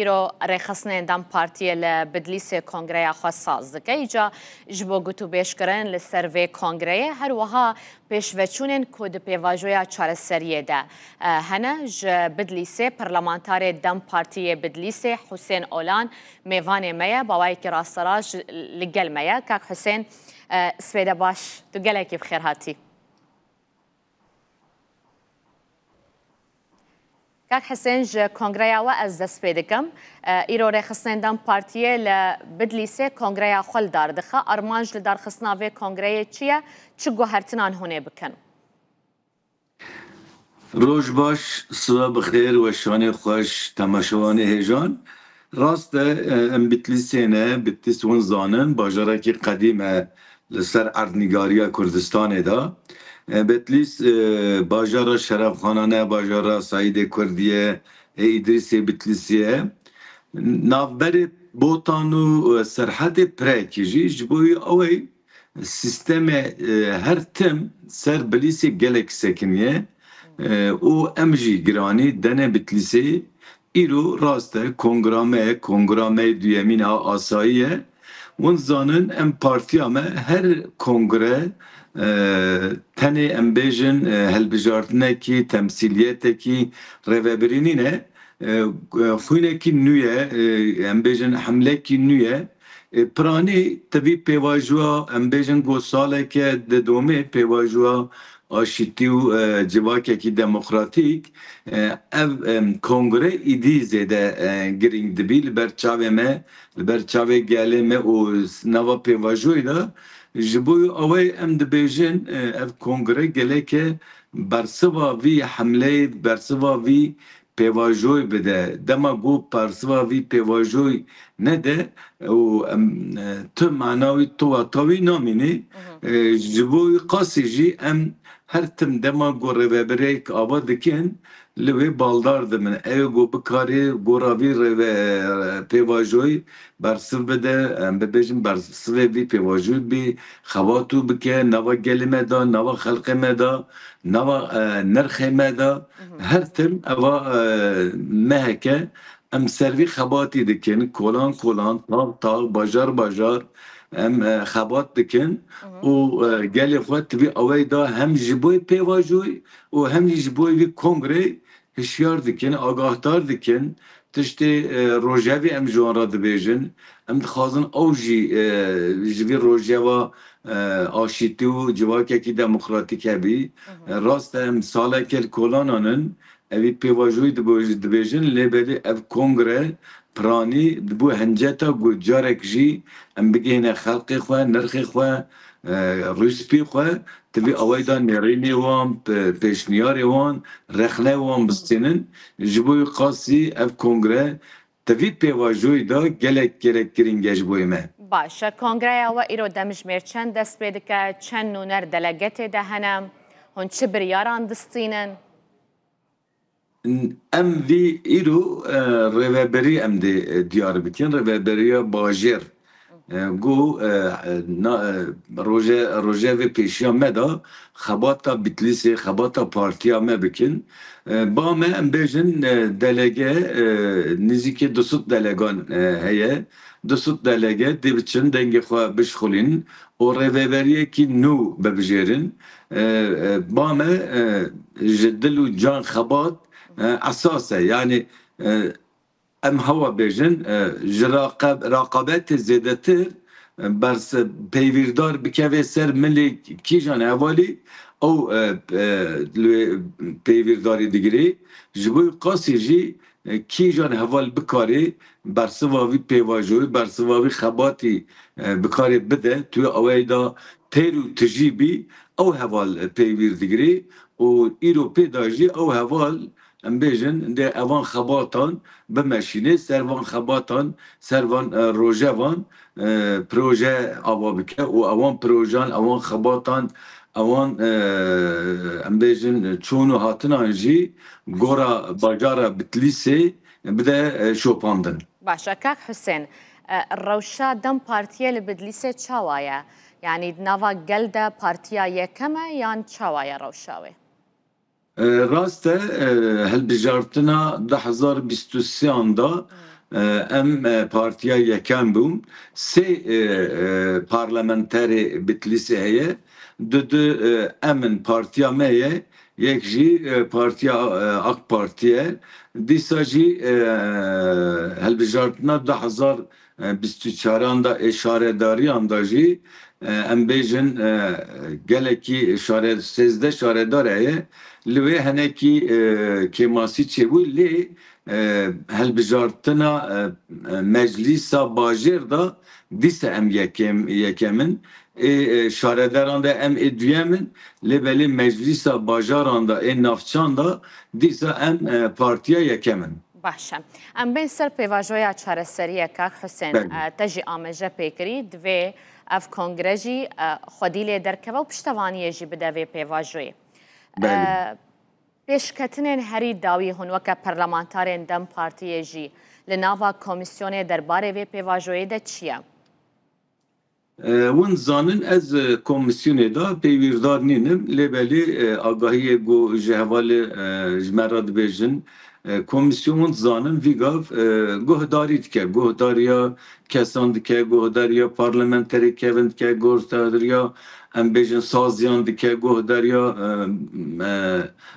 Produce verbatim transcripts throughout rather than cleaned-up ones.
Îro rêxistinên DEM Partiyê li Bidlîsê kongreya xwe saz dike. Îca ji bo gotûbêjkirin li ser vê kongreyê, her wiha pêşveçûnên ku di pêvajoya çareseriyê de, e, hene. Ji Bidlîsê parlamentarê DEM Partiyê Bidlîsê Husên Olan mêvanê me ye. Bi awayekî rasterast ji, li gel me ye. Kak Husên, e, spêde baş, tu gelekî bi xêr hatî. Kak Hisên, ji kongreya we ez dest pê dikim. E, îro rêxistinên DEM Partiyê li Bidlîsê kongreya xwe li dar dixe. Armanc li darxistina vê kongreyê çi ye? Çi guhertinan hûn ê bikin? Roj baş, sibe bi xêr, weşanê xweş, temaşevanê hêjan. Rast e, e, em Bitlîsê ne, Bitlîs hûn zanin, bajarekî qedîm e li ser erdnîgariya Kurdistanê de. E, Bitlîs, e, bajara Şerefxanan e, bajara Seîdê Kurdî ye, ê Îdrîsê Bitlîsî ye. Navberê Botan û, e, Serhedê pirekî jî ji bo wî ew ê sîstemê, e, her tim ser Bilîsê gelek sekiniye, e, û em jî giranî dene Bitlîsê. Îro rast e, kongra me, kongra me duyemîn a asayî ye. Hûn zanin em partiya me her kongre, e, tenê em bêjin, e, hilbijartinekî, temsîliyetekî, rêvebirî nîne, e, xwînekî nû ye, e, em bêjin hemlekî nû ye. E, piranî tevî pêvajoya, em bêjin ku saleke didomê pêvajoya aşîtî û, e, civakekî demokratîk, e, ev, em, kongre îdî zêde, e, girîng dibî li ber çavê me, li ber çavê gelê me û nava pêvajoyê de. Ji bo ew ê em dibêjin, e, ev kongre geleke bersiva vî hemleyê, bersiva vî pêvajoyê bide. Dema ku bersiva vî pêvajoyê nede û em, e, tu mana wî, tu wata wî namînî. Mhm. E, ji bo wî qasî jî em her tim dema ku rêvebirêk ava dikin, li wê baldar dibin. Ew ê ku bikarê gora vî rêve-, pêvajoyê bersiv bide, em bibêjin bersivê vî pêvajoyê bî, xebatû bike, nava gelê me de, nava xelqê me de, nava, e, nirxê me de, Mhm. her tim eva, e, meheke, em ser vî xebatî dikin, kolan kolan, tax tax, bajar bajar, em, e, xebat dikin Mhm. û, e, gelê xwe tivî awey da hem ji bo pêvajoyê û hem jî ji bo vî kongreyê hişyar dikin, agahdar dikin. Tiştê, e, rojevê em ji wan re dibêjin. Em dixwazin ew jî, e, ji vî rojeva, e, aşîtî û civakekî demokratîk hebî. Mhm. E, rast e, em saleke li kolanan in. Evî pêvajoyî dibo-, dibêjin, lê belê ev kongre piranî dibû hinceta ku carek jî em bigihîne xelqê xwe, nirxê xwe, e, rûspî xwe, tivî awayda nêrînê wan, pe-, pêşniyarê wan, rexneyê wan bistînin. Ji bo wî qasî ev kongre tivî pêvajoyî de gelek, gelek girîng e ji bo me. Baş e, kongreya we îro demjimêr çend dest pê dike, çend nûner delegetê de hene, hûn çi biryaran distînin? Em vî îro, e, rêveberî em dê, e, diyar bikin, rêveberiya bajêr. E, ku, e, e, na, e, roje-, rojevê pêşiya me de xebata Bitlîsê, xebata partiya me bikin. E, ba me em bêjin, e, delege, e, nêzîkî du sed delegan, e, heye. Du sed delege dê biçin dengê xwe bişxulînin û rêveberiyekî nû bibijêrin. E, e, ba me, e, ji dil û can xebat, e, esas e. Yanî, e, em hewa bêjin, e, ji raqe-, raqabetê zêdetir, e, berse peywîrdar bikeve ser milê kîjan hevalî ew, e, e, li wê peywîrdarî digirê. Ji bo qasî jî, e, kîjan heval bikarê bersiva vî pêvajoyê, bersiva vî xebatî, e, bikarê bide, tu aweyda têr û tijî bî, ew heval, e, peywîr digirê û îro pê de jî ew heval, em bêjin, dê evan xebatan bimeşînê, ser van xebatan, ser van, e, rojevan, e, proje ava bike û ewan projan, ewan xebatan, ewan, e, em bêjin, çûn û hatinan jî gora bajara Bitlîsê bide, e, şopandin. Baş e, kak Husên, e, rewşa DEM Partiyê li Bitlîsê çawa ye? Yanî di nava gel de partiya yekem e yan çawa ye rewşa wê? E, rast e, e, hilbijartina du hezar bîst û sê an de, Hmm. E, em, e, partiya yekem bûn. Sê, e, e, parlamenterê Bitlîsê heye. Du du, e, em in, partiya me ye. Yek jî, e, partiya, e, AK Partî ye. Dîsa jî, e, hilbijartina du hezar bîst û çaran de ê şaredariyan de jî, e, em bêjin, e, gelekî şare-, sêzdeh şaredar heye. Li wê henekî, e, kêmasî çêbû, lê, e, hilbijartina, e, e, meclîsa bajêr de dîsa em yekem, yekem in. Ê, e, şaredaran de em ê duyem in, lê belê meclîsa bajaran de, ê navçan de dîsa em, e, partiya yekem in. Baş e. Em bên ser pêvajoya çareseriyê, kak Husên. Belê. E, te jî amaje pê kirî, divê ev kongre jî, e, xwedî lê derkeve û piştevaniyê jî bide vê pêvajoyê. Belê. E, pêşketinên herî dawî hûn weke perlemantarên DEM Partiyê jî li nava komîsyonê derbarê vê pêvajoyê de çi ye? E, hûn dizanin ez, e, komîsyonê de peywîrdar nînim, lê belê, e, agahiyê ku ji hevalê, e, ji me re dibêjin, e, komîsyon hûn dizanin vî gav, e, guhdarî dike, guhdariya kesan dike, guhdariya parlamenterê kevin dike, guhdariya, em bêjin, saziyan dike, guhdariya, e, e,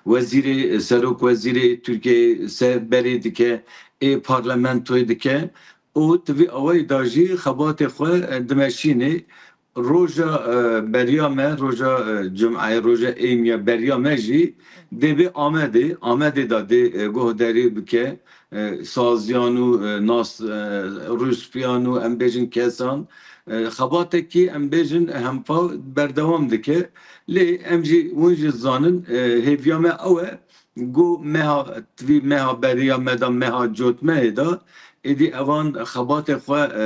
wezîrê, serok wezîrê Tirkiyeyê se-, berê dike, ê parlamentoyê dike. Û di vî awayî de jî xebatê xwe, e, dimeşînê. Roja, e, beriya me, roja, e, cumeyê, roja êmî ya beriya me jî dê bê Amedê, Amedê de dê, e, guhdarî bike, e, saziyan û, e, nas, e, rûspîyan û em bêjin kesan, e, xebatekî em bêjin hempa berdewam dike. Lê em jî, hûn jî zanin, e, hêviya me ew e, ku meha, di vî meha beriya me de, meha cotmehê de, êdî evan xebatê xwe, e,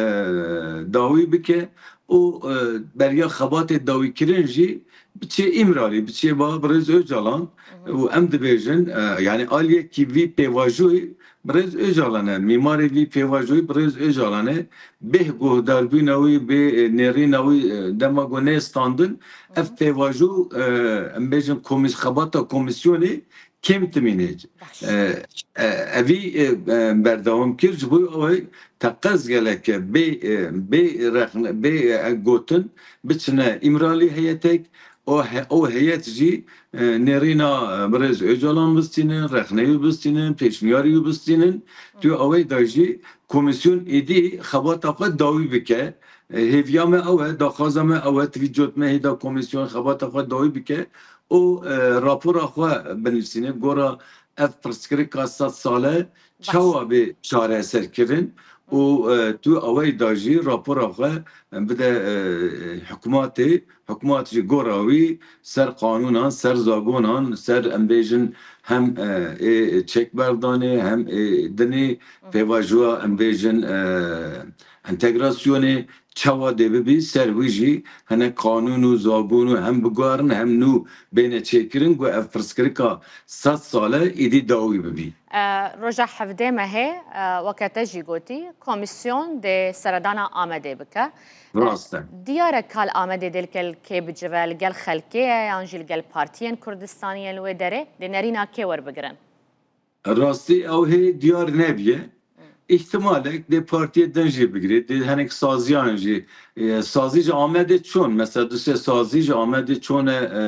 dawî bike û, e, beriya xebatê dawîkirin jî biçê Îmralî, biçê ba birêz Ocalan. Û em dibêjin, e, yanî aliyekî vî pêvajoyî birêz Ocalan e, mîmarê vî pêvajoyî birêz Ocalan e, bê guhdarbûna wî, bê, e, nêrîna wî, e, dema ku nê standin, ev pêvajo, e, em bêjin komîs-, xebata komîsyonê kêm dimîne. Baş. E, e, evî, e, e, berdewam kir, ji bo ew teqez gelek e, bê, e, bê rexne, bê, e, gotin, biçine Îmralî heyetek, o he-, o heyet jî, e, nêrîna, e, birêz Ocalan bistînin, rexneyî bistînin, pêşniyarî bistînin. Tu awey de jî komîsyon êdî xebata xwe dawî bike. E, hêviya me ew e, daxwaza me ew e, di vî cotmehê de komîsyon xebata xwe dawî bike û, e, rapora xwe binivîsîne. Gora ev pirsgirêka sed sale çawa bê çareserkirin û, e, tu awey de jî rapora xwe bide, e, hikûmetê, hikûmet jî gora wî ser qanûnan, ser zagonan, ser, em bêjin, hem, e, ê çekberdanê, hem ê dinê pêvajoya, em bêjin, e, entegrasyonê çawa dê bibî, ser wî jî hinek qanûn û zagon û hem biguherin hem nû bêne çêkirin ku ev pirsgirêka sed sale êdî dawî bibî. E, roja hevdê mehê, e, weke te jî gotî, komîsyon dê seredana Amedê bike. Rast e. Diyar e kal Amedê dê li gel kê bicive, li gel xelkê ye yan jî li gel partiyên Kurdistanî yên li wê derê, dê nerîna kê werbigirin? Rastî ew hê diyar nebûye. Îhtimalek dê partiyê din jî bigirê, dê hinek saziyan jî, e, sazî ji Amedê çûn. Mesela du sê sazî ji Amedê çûne, e,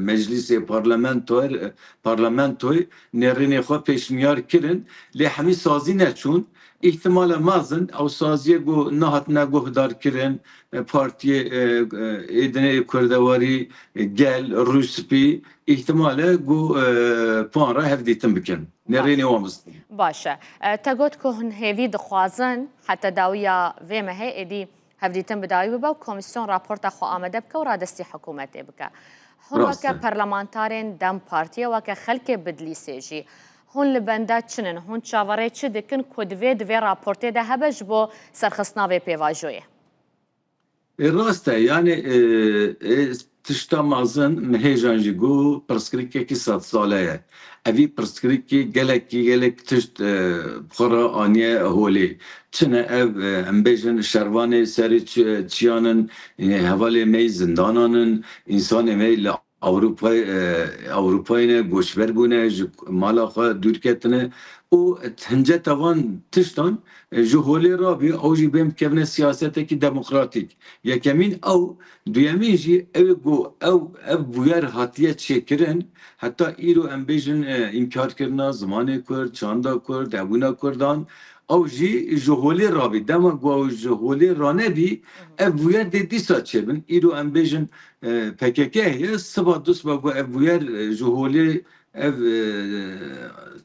meclîsê parlamentoyê, parlamentoyê nêrînê xwe pêşniyar kirin, lê hemî sazî neçûn. Îhtimale mezin ew saziyê ku nehatine guhdar kirin, e, partiyê, e, e, ê dinê ê kurdewarî, e, gel, rûspî, îhtimale ku, e, pan re hevdîtin bikin. Nêrînê wan bistin. Baş e. E, te got ku hûn hêvî dixwazin heta dawiya vê mehê êdî hevdîtin bi dawî bibe û komîsyon raporta xwe amade bike û radestî hikûmetê bike. Hûn weke perlemantarên DEM Partiyê, weke xelkê Bidlîsê jî, hûn li benda çi nin? Hûn çaverê çi dikin ku divê di vê raportê de hebe ji bo serxistina vê pêvajoyê? E, rast e, yani, e, e, tişta mezin min hêjan jî got, pirsgirêkekî sed sale ye. Evî pirsgirêkî gelekî, gelek tişt, e, bi xwe re aniye holê. Çi ne ev, e, em bêjin şervanê serê çi-, çiyan in, e, hevalê me yî zindanan in, însanê me yî li Ewropayê, e, Ewropayê ne, goçber bûne, ji mala xwe dûr ketine. û hinceta van tiştan, e, ji holê rabî, ew jî bên bikevine siyasetekî demokratîk. Yekemîn ew, duyemîn jî ew ê ku ew, ev bûyer hatiye çêkirin, heta îro em bêjin, e, înkarkirina zimanê Kurd, çanda Kurd, hebûna Kurdan, ew jî ji holê rabî. Dema ku ew ji holê ranebî, ev bûyer dê dîsa çêbin. Îro em bêjin, e, P K K heye, siba du siba ku ev bûyer, e, ji holê ev, e,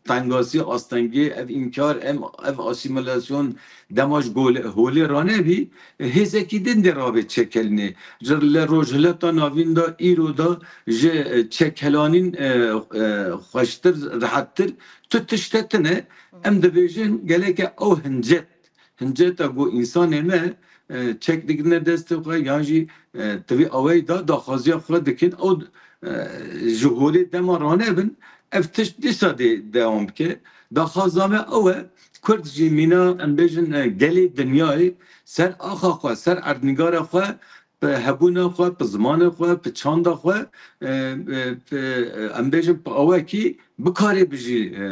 tengasî, astengî, ev înkar, em, ev asîmîlasyon dema ji gole-, holê ranebî, e, hêzekî din dê rabê çekelinê. Ji li Rojhilata Navîn de, îro de ji, e, çekhelanîn, e, e, xweştir, rehettir tu tişte tine. Em dibêjin geleke ew hincet hinceta ku însanê me, e, çek digirine destê xwe yan jî, e, tivî awayî da daxwaziya xwe dikin, ew, e, ji holê dema ranebin, ev tişt dîsa dê dewam bike. Daxwaza me ew e, Kurd jî mîna, em bêjin, e, gelê dinyayê ser axa xwe, ser erdnîgara xwe, bi hebûna xwe, bi zimanê xwe, bi çanda xwe, e, e, bi, em bêjin bi awekî bikarê bijî, e,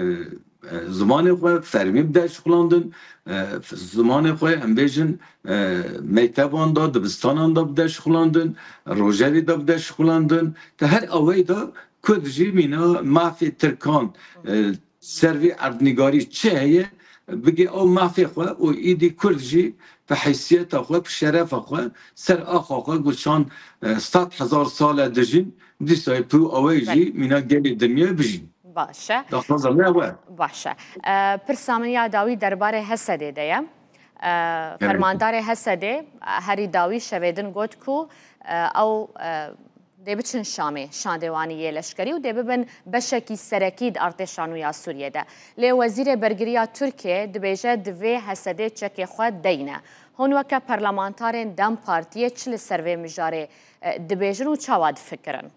e, zimanê xwe fermî bide şixulandin, e, f-, zimanê xwe em bêjin, e, mekteban de, dibistanan de bide şixulandin, rojevê de bide şixulandin. Te her awayî de Kurd jî mîna mafê Tirkan, e, ser vî erdnîgarî çi heye, bigê ew mafê xwe û îdî Kurd jî bi heysiyeta xwe, bi şerefa xwe, ser axa xwe, ku çand, e, sed hezar sal e dijîn, dîsa pû ew ê jî Belê. mîna gelê dinyayê bijîn. Baş e. Daxwaza me ew e. Baş e. E, pirsa min ya dawî derbarê Hesedê de ye. E, Belê. Fermandarê Hesedê, e, herî dawî şevê din got ku, e, ew, e, dê biçin Şamê, şandê wan ê yê leşkerî û dê bibin beşekî serekî di artêşa nû ya Sûriyê de. Lê Wezîrê Bergiriya Tirkiyê dibêje divê Hesedê çekê xwe deyne. Hûn weke perlemantarên dem Partiyê çi li ser vê mijarê, e, dibêjin û çawa difikirin?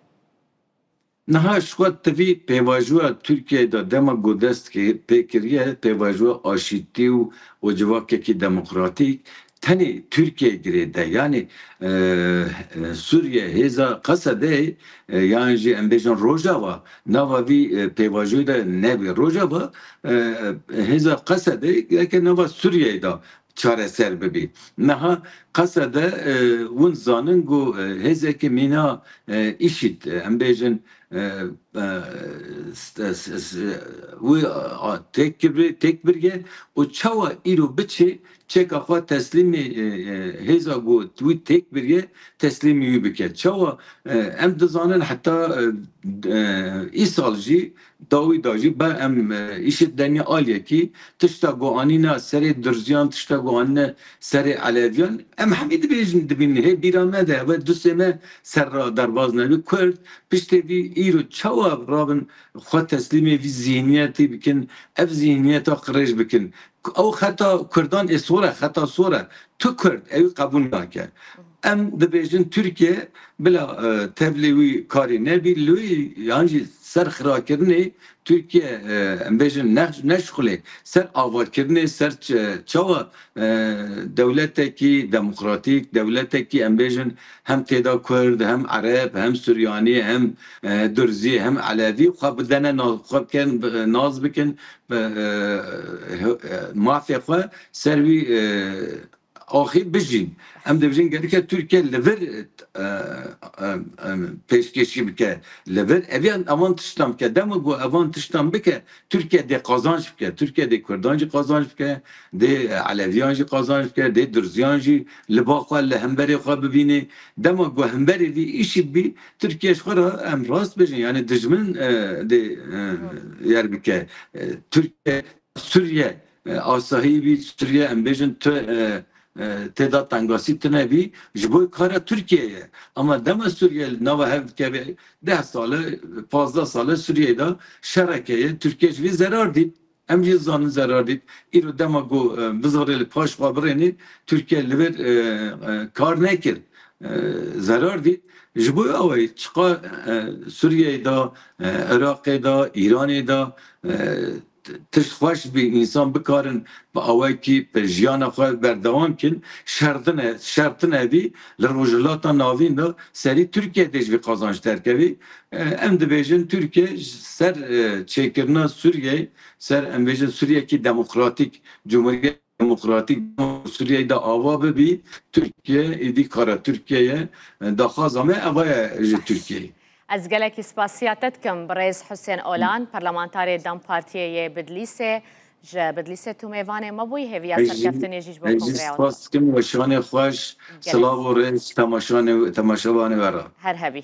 Niha ji xwe tivî pêvajoya Tirkiyeyê de dema ku dest ki-, pê kiriye, pêvajoya aşîtî û, û civakekî demokratîk, tenê Tirkiye girêde. Yanî, e, e, Sûriye, hêza Qesedê, e, yan jî em bêjin Rojava, nava vî, e, pêvajoyê de nebî. Rojava, e, e, hêza Qesedê yeke nava Sûriyeyê de çareser bibî. Niha Qesede, e, win zanin ku, e, hêzeke mîna, e, îşîd, e, em bêjin, e, e, s-, s-, s-, wî, a, têk kibri-, têk biriye û çawa îro biçê çeka xwe teslîmê, e, e, hêza ku wî têk biriye teslîmî wî bike. Çawa, e, em dizanin heta, e, e, îsal jî dawî da jî ber em, e, îşîd deniya aliyekî tişta ku anîne serê Durziyan, tişta ku anîne serê Eleviyan, em hemî dibêjin, dibînin. Hê bîra me de, ev e dustê me ser ra derbaz nebî. Kurd piştê vî îro çawa rabin xwe teslîmê vî zihniyetê bikin, ev zihniyeta qirêj bikin? Ew xeta Kurdan ê sor e, xeta sor e. Tu Kurd, ew qebûl nake. Em dibêjin Tirkiye bila, e, tevlî wî karî nebî, li wî yan jî ser xirakirinê Tirkiye, e, em bêjin nex-, neşxulê, ser avakirinê, ser ç-, çawa, e, dewletekî demokratîk, dewletekî em bêjin hem têda Kurd, hem Ereb, hem Suryanî, hem, e, Durzî, hem Elevî xwe bidene na-, xwe bikin, bi-, nas bikin, bi-, e, he-, e, mafê xwe ser wî, e, axî bijîn. Em dibêjin gereke Tirkiye li vir, e, e, e, pêşkêşî bike. Li vir eviyan evan tiştan bike. Dema ku evan tiştan bike, Tirkiye dê qazanç bike. Tirkiye dê Kurdan jî qazanç bike, dê Eleviyan jî qazanç bike, dê Durziyan jî li ba xwe, li hemberê xwe bibîne. Dema ku hemberê vî îşî bî, Tirkiye ji xwe re em rast bêjin, yani dijmin, e, dê, e, yer bike. E, Tirkiye Sûriye, e, asayî bî, Sûriye, em bêjin tu, e, e, têda tengasî tune bî, ji bo kara Tirkiye ye. Ama dema Sûriye li nava hev dikeve, deh sal e, pazdeh sal e Sûriyeyê de şereke ye, Tirkiye ji vî zerar dît. Em jî zanin zerar dît. Îro dema ku, e, bizarê li paş xwe birênê, Tirkiye li vir, e, e, kar nekir. E, zerar dît. Ji bo awayî çiqa, e, Sûriyeyê de, e, Iraqê de, Îranê de, e, tişt xweş bî, însan bikarin bi awekî bi jiyana xwe berdewam kin, şer tine, şer tine bî, li Rojhilata Navîn de serî Tirkiye dê ji vî qazanç derkevî. E, em dibêjin Tirkiye ji ser, e, çêkirina Sûriyeyê, ser em bêjin Sûriyekî demokratîk, Cumhuriyet Demokratîk Sûriyeyê de ava bibî, Tirkiye êdî kara Tirkiye ye. E, daxwaza me eva ye ji Tirkiyeyê. Ez gelekî spasiya te dikim, birêz Husên Olan, parlamentarê DEM Partiyê yê Bidlîsê. Ji Bidlîsê tu mêvanê me bûyî, hêviya serkeftinê jî ji bo kongreya. Ez jî spas dikim, weşanê xweş, silav û rêz temaşanê, temaşevanê we re. Her hebî.